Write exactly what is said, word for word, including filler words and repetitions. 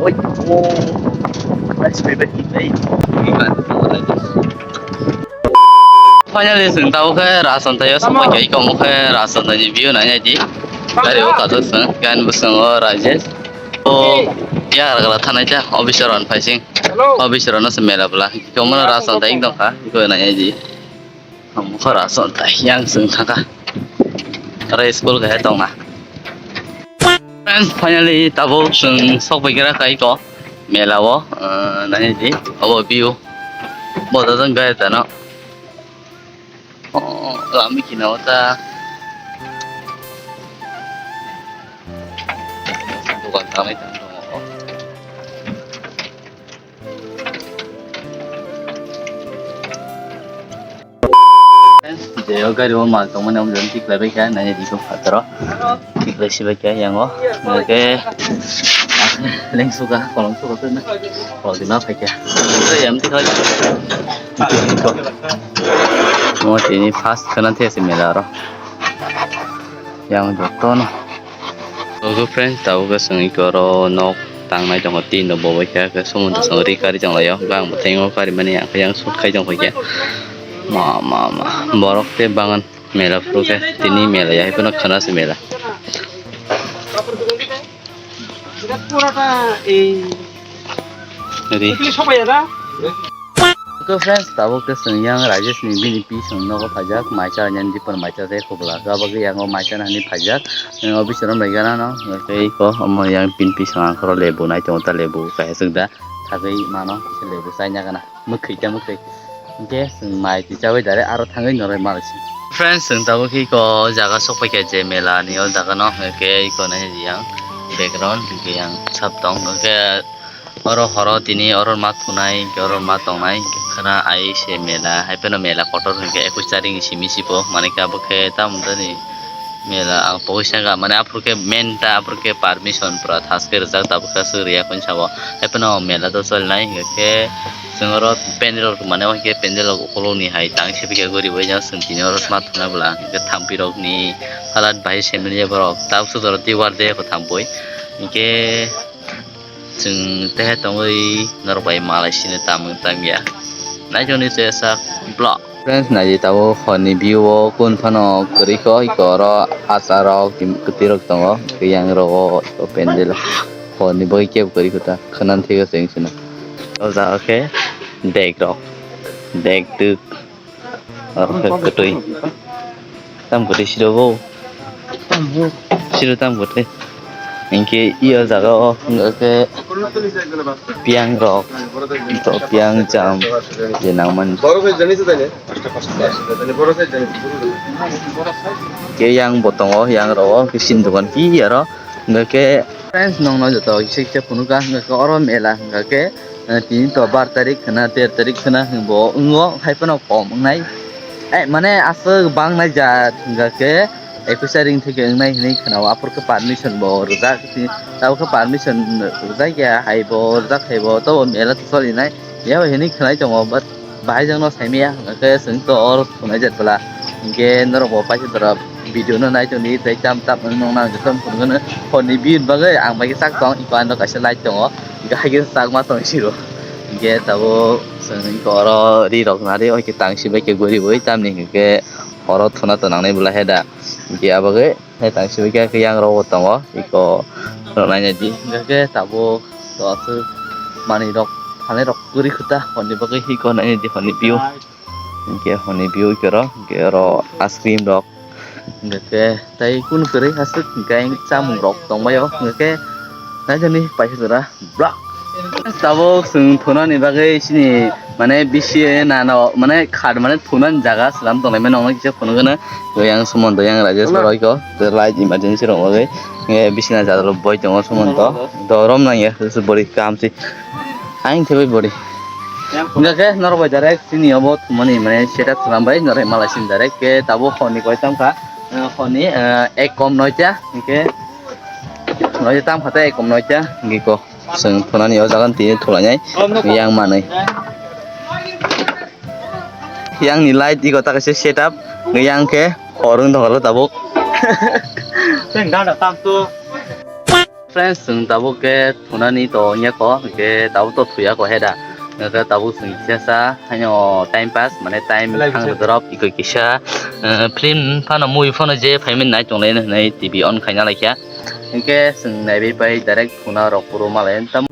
Oi, oh. Let's be back in day. Finally, chwng tabuk khe Rasantai o sokpai kha, iko omo khe Rasantai ni view nainai di. Gari o katok chwng, gan bwskango Rajesh. O yagra gra thanai ta, officer rok phai sing. Officer rok no se mela bwla. Iko omo no Rasantai wng tongkha, iko nainai di. Omo khe Rasantai, yang chwng thangkha. Aro school khe tongna. Friends, finally tabuk chwng sokpai kha kha iko mela o, ah, nainai di, obo view. Bo da jang gaya tano. Oh, lama kina o ta. Dukan tanai tang tongo. Je o gari o mal tongmani omo jani tiklai bai kha, nainai di kok phataro. Tiklai si bai kha yang o. Oke. Leng suka, kolom suka tu na. Kolom di ma phai kha. Yang tiklai. Mo tini first khana the se mela ro. Yang joto no. Ogo friends, tabuk khe chwng iko oro nok tangnai tongo, tin rok bo bai kha, khe somondo chwng ri kari tong laio, bang bo thango kari mani, ang khe yang shoot khai tong kha khe. Ma, ma, ma, borok tei bangan mela phuru khe, tini mela ya, hai phano khana se mela. Ri. Oke friends, tabuk khe chwng yang Rajesh ni bini pi chwng nogo phaijak, maisa nini dipor maisa tei khobla, abo khe yang o maisa nini phaijak, o bisingo mai gana no, tei iko omo yang bini pi chwng ang khoro lebu nai tongo ta, lebu kaisa chwk da thagwi mano, kisa lebu chaina gana, mwkhwi ta mwkhwi, hinkhe chwng mai twi chaui direct aro thangwi noroi mano se. Friends, chwng tabuk khe iko jaga sokpai kha je mela ni o jaga no, hinkhe iko nai yang background, hinkhe yang sap tong, hinkhe Oro horo tini oro ma thunai, hinkhe oro ma tongnai, hinkhe khwna ai se mela, hai phano mela kotor hinkhe ekus tarik ni simi sibo, manwi khe abo khe tamo tani mela ang pogwi saka, mane aphuru khe main ta, aphuru khe permission pura thaske rijak, tabuk khe aswk riya koi sabo, hai phano mela to solinai, hinkhe chwng oro pendel rok mane, hinkhe pendel rok ukulukni hai tang sibikhe guribo, jang chwng tini oro ma thunai bwla, hinkhe thampirokni halat bahai se manya borok, tabuk sodorok tei war de kho thampui, hinkhe. Chwng teha tongwi norok bai malai sini tamung tamya. Naitoni se sak vlog. Friends, naidi tabuk horni view o kun phano kwrwi kho, iko oro asarok, kwtwirok tongo, yang rogo, iko pendel horni bagwi kebo kwrwi kho ta, khwnani thwigo chwng sino. O jaga khe dek rok, dek twk. Oro khe kwtwi. Tam kwtwi siro bo. Siro tam kwtwi. Hinkhe i o jaga o wngkha khe piyang rok, to piyang jam je nangmani. Khe yang bo tongo, yang rok o khe sini dogan ki aro. Hingkha khe friends, nongno joto kisa kisa phunukha, hingkha khe oro mela hingkha khe, eh, tini to bar tarik khwna, ter tarik khwna hwnbo wngo, hai phano kom wngnai. Eh, mane aswk bangnai jat hingkha khe ekus tarik theke wngnai hinwi khwnao, aphuru khe permission bo rwjak, tini tabuk khe permission rwjak ya, hai bo rwjak, hai bo tobo mela to solinai, ya hinwi khwnai tongo, but Bahai jangno saimaya, hwnkhe chwng to oro thunai jet bwla. Hinkhe norok bo paisa jora video no nai tongdi, tei tam tam wng nang joto wng phunukgwno. Horni view ni bagwi ang bai khe chak tong, iko ano kaisa light tongo, hinkhe hai khe chakma tong siro. Hinkhe tabuk chwng iko oro ri rok nari, oi khe tang si bai khe guriui, tamni hinkhe oro thuna to nangnai bwla he da. Hinkhe abagwi hai tang si bai khe yang rok bo tongo, iko rok nainai di. Hinkhe tabuk. To aswk manwi rok, phalnai rok kwrwi khuta honni bagwi hiko nainai di honni view. Hwnkhe honni view hwnkhe oro, hwnkhe oro ice cream rok. Hwnkhe tei kunu kwrwi aswk hwnkhe chamung rok tongbaio. Hwnkhe naithani paisa jora vlog. Tabuk chwng thunani bagwi chini mane bisi nano mane khat mane thunani jaga swlam tonglaimani noknwi kisa phunukgwno. Yang Sumonto, yang Rajesh borok iko light emergency rok bagwi. Bisina jadalo boi tongo Sumonto. Dorom nangya bori kam se. Aing thebai bori. Hingkhe norok bai direct chini obo thumani mane setup khwlam bai norok mala sini direct ke tabuk honni koi tongkha, eh, honni, eh, ek kom noita hingkhe noita tangkha tei ek kom noita hingkhe ko chwng thunani o jaga tini thulainai yang manwi. Yang ni light iko ta kaisa setup yang khe hor wng tongkha tabuk. Friends, chwng tabuk khe thunani to wngya kho, hwnkhe tabuk to thuya kho heda. Hwnkhe tabuk chwng kisa sa haino time pass, mane time thang rwdorop ikoi kisa, eh, film phano, movie phano je phaimani nai tonglai hinwi T V on khaina laikha. Hwnkhe chwng naibai pai direct thuna rok phuru malai tam.